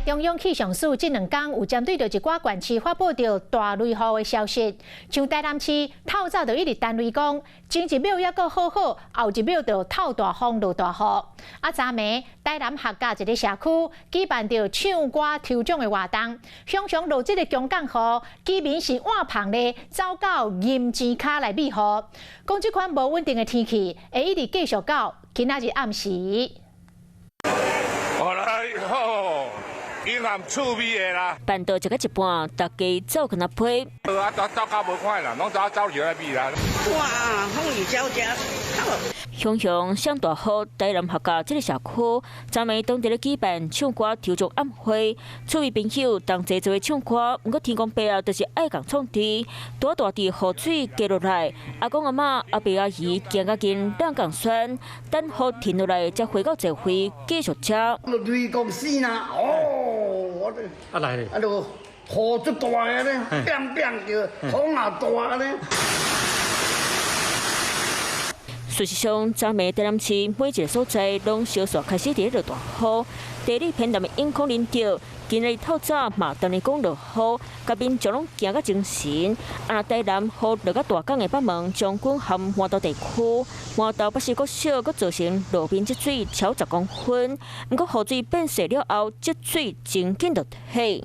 中央氣象署這兩工有針對著一寡縣市發布著大雷雨的消息，像台南市透早就一直等雷公，前一秒猶閣好好，後一秒就透大風落大雨。啊，昨暝台南客家一个社區舉辦著唱歌抽獎的活動，常常落這个強降雨，居民是換棚咧走到銀錢跤來避雨。講這款無穩定的天氣會一直繼續到今仔日暗時。來好，伊南趣味的啦。辦桌食到一半，大家走敢若飛。啊，走走較無看啦，攏走走入來避啦。哇，風雨交加。雄雄上大雨，台南客家這个社區，昨暝當地咧舉辦唱歌抽獎暗會，趣味朋友同齊做伙唱歌。毋過天公伯啊，就是愛共創治，大大滴雨水加落來，阿公阿嬤、阿伯阿姨行較近，兩共酸，等雨停落來，才回到座位繼續食。雷公死啦！哦，我啊來咧，啊，就雨足大个咧，變變叫，風也大咧。事實上，昨暝台南市每一个所在攏小雪開始佇咧落大雨，地理偏南的影響恁著，今日透早嘛當日講落雨，共民眾攏驚甲精神。啊，台南雨落甲大港的北門、將軍和南投地區，南投北勢國小閣造成路面積水超10公分，毋過雨水變細了後，積水真緊就退。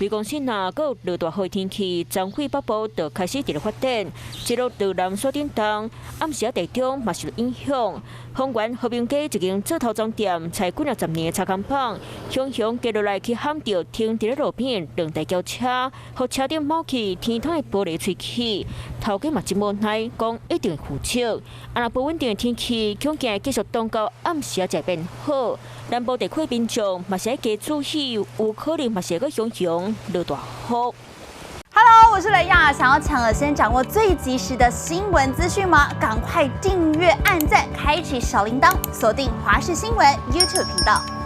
雷公線啊，閣落大雨天氣，彰化北部就開始佇咧發展，一路到南山頂東，暗時仔地中嘛受影響。豐原和平街一間做頭裝店，才幾若十年的柴工坊，雄雄跌落來去撼著停佇咧路邊兩台轎車，予車頂冒起天窗的玻璃碎去，頭家嘛真無奈，講一定會負責。啊，若無穩定的天氣，恐驚會繼續凍到暗時仔才會變好。南部地區民眾嘛是愛加注意，有可能嘛是會閣雄雄落大雨。 Hello，我是雷亞，想要搶先掌握最及時的新聞資訊嗎？趕快訂閱、按讚、開啟小鈴鐺，鎖定華視新聞 YouTube 頻道。